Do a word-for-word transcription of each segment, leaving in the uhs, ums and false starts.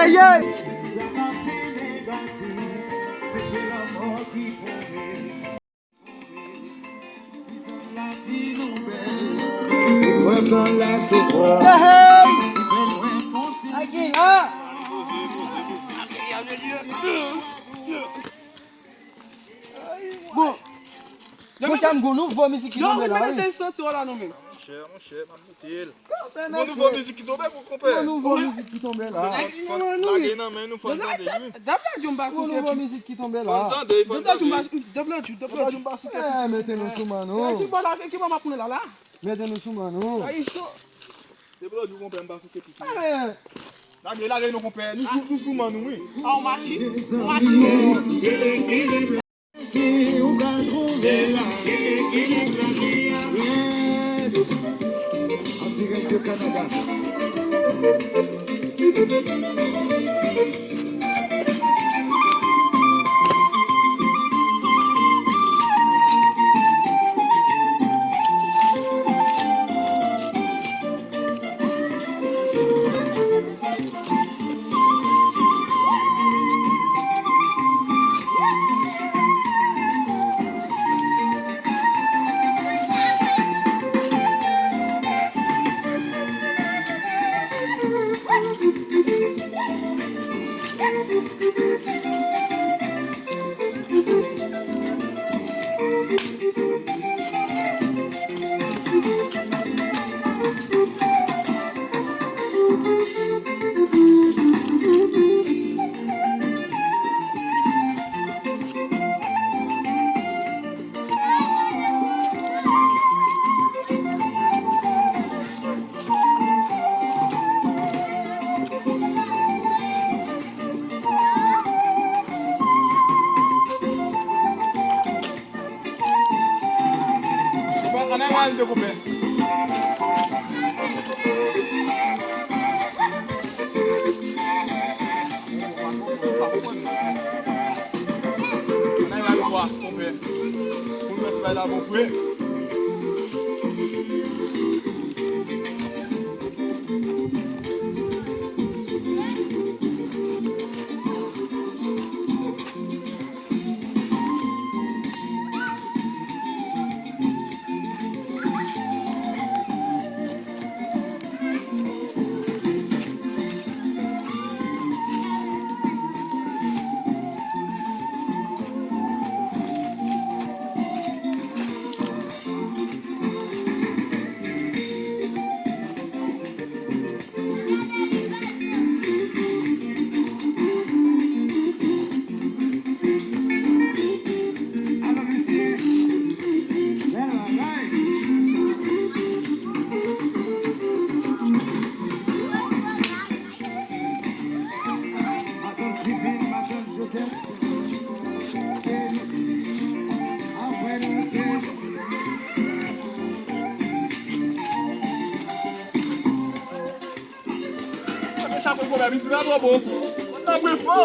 Ayayay! Hey, hey! Ay, gen, ah! Bon. Monchè, m gon nouvo mizik ki tonbe la, wi. Monchè, monchè, m ap mete l. Gon nouvo mizik ki tonbe, wi, konpè. Gon nouvo mizik ki tonbe la. Fò n lage nan men nou, fò n tande, wi. Gon nouvo mizik ki tonbe la. Fò n tande, fò n tande. Eh, mete nou sou man nou. Mete nou sou man nou. Deblòdi, konpè, m pa sou kepis. Lage, lage non, konpè. Nou sou, nou sou man nou, wi. Ah, on machi. On machi. Si ou ka twouve la. Yes. An dirèk de Kanada. Ann al de konpè. Ann al bwa, konpè. Pou nou fè ti bagay la bon vre. Chapo pwoblèm isi la twò bon. Nan gwe fò.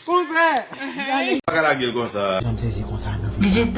Konpè! Pa ka lage l konsa. Janm sezi konsa nan vi.